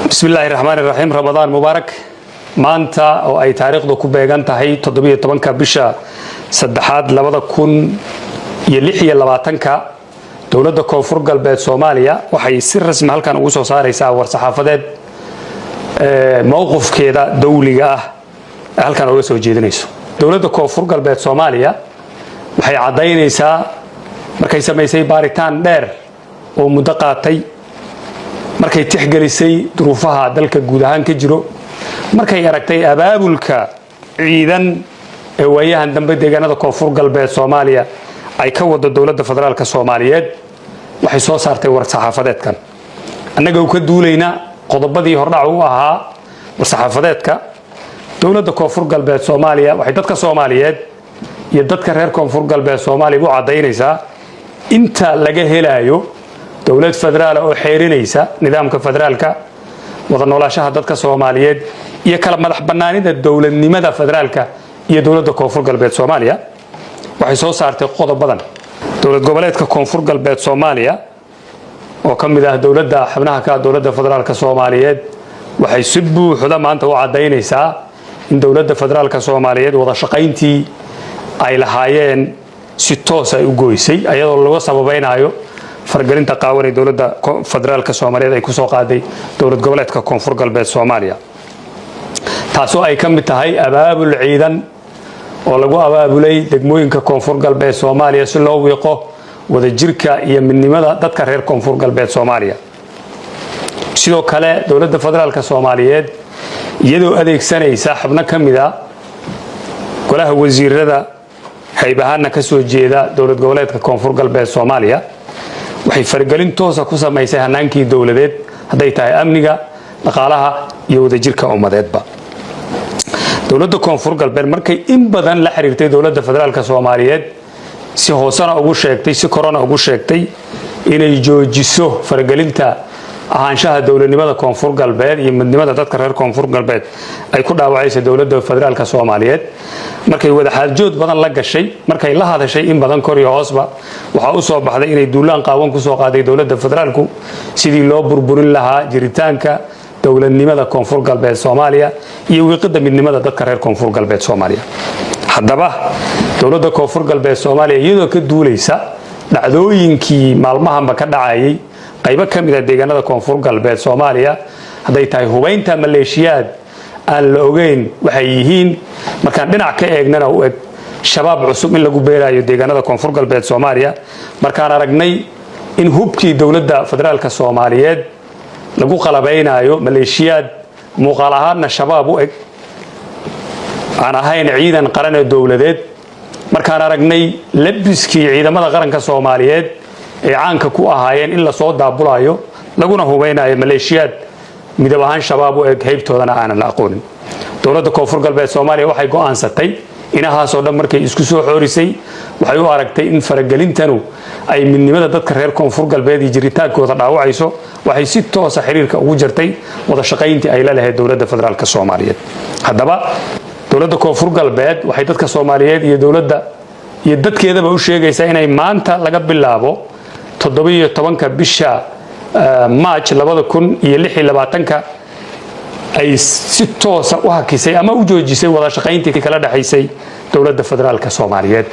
Bismi illaahi raxmaan iraxiim. Ramadaan mubaarak. Maanta oo ay taariikhdu ku beegan tahay 17-ka bisha saddexaad 2026-ka, Dowladda Koonfur Galbeed Soomaaliya waxay si rasmi halkan ugu soo saaraysaa war-saxaafadeed mowqifkeeda dawliga ah ee halkan uga soo jeedinayso. Dowladda Koonfur Galbeed Soomaaliya waxay caddaynaysaa, markay samaysay baaritaan dheer oo muddo qaatay, markay tixgelisay duruufaha dalka guud ahaan ka jiro, markay aragtay abaabulka ciidan ee waayahan dambe deegaanada Koonfur Galbeed Soomaaliya ay ka wado Dowladda Federaalka Soomaaliyeed, waxay soo saartay war-saxaafadeedkan. Annaga u ka duulaynaa qodobadii hordhac u ahaa war-saxaafadeedka, Dowladda Koonfur Galbeed Soomaaliya waxay dadka Soomaaliyeed iyo dadka reer Koonfur Galbeed Soomaaliya u caddaynaysaa, inta laga helaayo dowlad federaala oo xeerinaysa nidaamka federaalka, wada noolaashaha dadka Soomaaliyeed iyo kala madax bannaanida dowladnimada federaalka iyo Dowladda Koonfur Galbeed Soomaaliya, waxay soo saartay qodobadan. Dowlad Goboleedka Koonfur Galbeed Soomaaliya oo ka mid ah dowladda xubnaha ka ah Dowladda Federaalka Soomaaliyeed waxay si buuxda maanta u caddaynaysaa in Dowladda Federaalka Soomaaliyeed wada shaqayntii ay lahaayeen si toos ay u goysay, ayadoo laga sababaynayo fargelinta qaawan ee Dowladda Federaalka Soomaaliyeed ay kusoo qaaday Dowlad Goboleedka Koonfur Galbeed Soomaaliya, taasoo ay ka mid tahay abaabul ciidan oo lagu abaabulay degmooyinka Koonfur Galbeed Soomaaliya si loo wiiqo wadajirka iyo midnimada dadka reer Koonfur Galbeed Soomaaliya. Sidoo kale, Dowladda Federaalka Soomaaliyeed, iyadoo adeegsanaysa xubno ka mid a golaha wasiirada, hayb ahaana ka soo jeeda Dowlad Goboleedka Koonfur Galbeed Soomaaliya, waxay faragelin toosa ku samaysay hanaankii dowladeed, hadday tahay amniga, dhaqaalaha iyo wadajirka ummadeedba. Dowladda Koonfur Galbeed markay in badan la xiriirtay Dowladda Federaalka Soomaaliyeed, si hoosena ugu sheegtay, si korona ugu sheegtay inay joojiso faragelinta ahaanshaha dowladnimada Koonfur Galbeed iyo midnimada dadka reer Koonfur Galbeed ay ku dhaawacaysa Dowladda Federaalka Soomaaliyeed, markay wadaxaajood badan la gashay, markay la hadashay in badan kor iyo hoosba, waxaa u soo baxday inay duulaan qaawan kusoo qaaday dowladda federaalku sidii loo burburin lahaa jiritaanka dowladnimada Koonfur Galbeed Soomaaliya iyo wiiqidda midnimada dadka reer Koonfur Galbeed Soomaaliya. Haddaba, Dowladda Koonfur Galbeed Soomaaliya, iyadoo ka duulaysa dhacdooyinkii maalmahanba ka dhacayay qaybo ka mid a deegaanada Koonfur Galbeed Soomaaliya, hadday tahay hubaynta maleeshiyaad aan la ogeyn waxay yihiin, markaan dhinac ka eegnana u eg Shabaab cusub in lagu beerayo deegaanada Koonfur Galbeed Soomaaliya, markaan aragnay in hubkii Dowladda Federaalka Soomaaliyeed lagu qalabaynayo maleeshiyaad muuqaal ahaanna Shabaab u eg, aan ahayn ciidan qaran ee dowladeed, markaan aragnay labiskii ciidamada qaranka Soomaaliyeed ay caanka ku ahaayeen in lasoo daabulayo laguna hubaynayo maleeshiyaad midab ahaan Shabaab u eg, haybtoodana aanan la aqoonin, Dowladda Koonfur Galbeed Soomaaliya waxay go'aansatay, inahaasoo dhan markay isku soo xoorisay, waxay u aragtay in faragelintanu ay midnimada dadka reer Koonfur Galbeed iyo jiritaankooda dhaawacayso. Waxay si toosa xiriirka ugu jartay wada shaqayntii ay la lahayd Dowladda Federaalka Soomaaliyeed. Haddaba, Dowladda Koonfur Galbeed waxay dadka Soomaaliyeed iyo dowladda iyo dadkeedaba u sheegaysaa inay maanta laga bilaabo 17-ka bisha March 2026-ka ay si toosa u hakisay ama u joojisay wada shaqayntii kala dhexaysay Dowladda Federaalka Soomaaliyeed.